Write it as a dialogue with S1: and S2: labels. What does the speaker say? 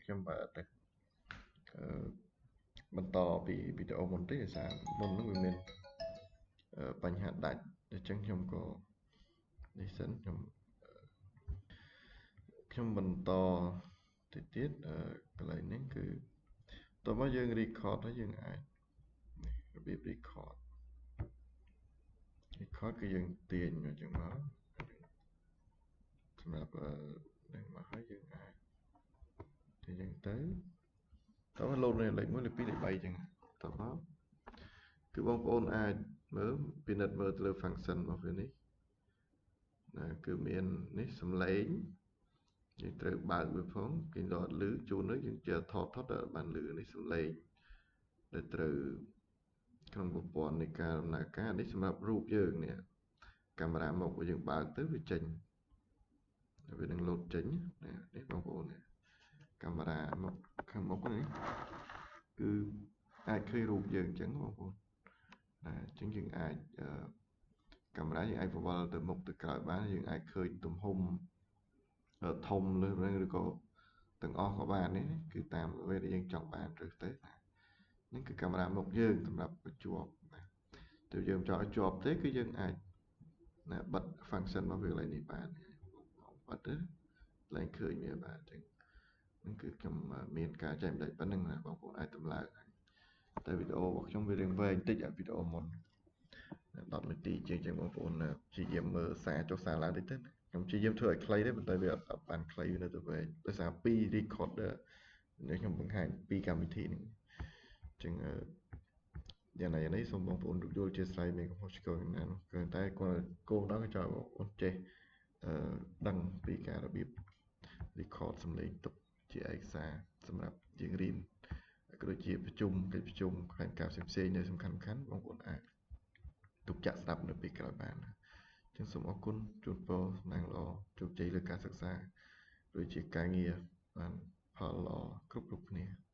S1: ខ្ញុំបាទអឺបន្តពីវីដេអូមុនទេដោយសារមុនហ្នឹងវាមានបញ្ហាដាច់អញ្ចឹងខ្ញុំក៏នេះសិនខ្ញុំបន្តតិចទៀតកន្លែងនេះគឺតោះមកយើង record ហើយយើងអាចនេះរបៀប record record គឺយើងទាញមកចឹងមកសម្រាប់នឹងមកហើយយើងអាចទាញចឹងទៅតោះលោតនៅលេខ1លេខ2លេខ3ចឹងតោះមកគឺបងប្អូនអាចមើលពិនិត្យមើលទៅលើ function របស់វានេះណាគឺមាននេះសំឡេងយើងត្រូវបើកវាផងគេដល់អត់លឺជួននោះយើងចេះថតថតដល់បានលឺនេះសំឡេងដែលត្រូវក្នុងប្រព័ន្ធនៃការដំណើរការនេះសម្រាប់រូបយើងនេះកាមេរ៉ាមុខយើងបើកទៅវាចេញវានឹងលោតចេញនេះបងប្អូននេះកាមេរ៉ាមកខាងមុខនេះគឺអាចឃើញរូបយើងអញ្ចឹងបងប្អូនណាអញ្ចឹងយើងអាចកាមេរ៉ាយើងអាចបង្វិលទៅមុខទៅក្រោយបានយើងអាចឃើញទំហំធំលើសហ្នឹងឬក៏ទាំងអស់ក៏បាននេះគឺតាមអ្វីដែលយើងចង់បានឬទៅណានេះគឺកាមេរ៉ាមុខយើងសម្រាប់បញ្ជាប់ណាទៅយើងចង់ឲ្យជាប់ទេគឺយើងអាចណាបិទ function របស់វាកន្លែងនេះបានបិទទៅឡើងឃើញវាបាទអញ្ចឹងហ្នឹងគឺខ្ញុំមានការចែកម្លែកប៉ុណ្្នឹងណាបងប្អូនអាចតម្លើងតែវីដេអូរបស់ខ្ញុំវារៀងវែងតិចអាវីដេអូមុន10នាទីជាងចឹងបងប្អូនព្យាយាមមើលសារចុះសារឡើងតិចទៅខ្ញុំព្យាយាមធ្វើឲ្យខ្លីទេប៉ុន្តែវាអត់បានខ្លីវានៅតែវែងដោយសារ2 recorder នេះខ្ញុំបង្ហាញពីកម្មវិធីនេះអញ្ចឹងយ៉ាងណាយ៉ាងនេះសូមបងប្អូនយល់ជាស្រ័យមានកំហុសឆ្គងណានោះគ្រាន់តែគាត់គោលដៅចង់បងប្អូនចេះអឺដឹងពីការរបៀប record សំឡេងទុកជាឯកសារសម្រាប់យើងរៀនក៏ដូចជាប្រជុំកិច្ចប្រជុំផែនការផ្សេងៗនៅសំខាន់សំខាន់បងប្អូនអាចទុកចាក់ស្ដាប់នៅពេលក្រោយបានអញ្ចឹងសូមអរគុណជូនពរសំណាងល្អជោគជ័យលើការសិក្សាដូចជាការងារបានផលល្អគ្រប់គ្រប់គ្នា។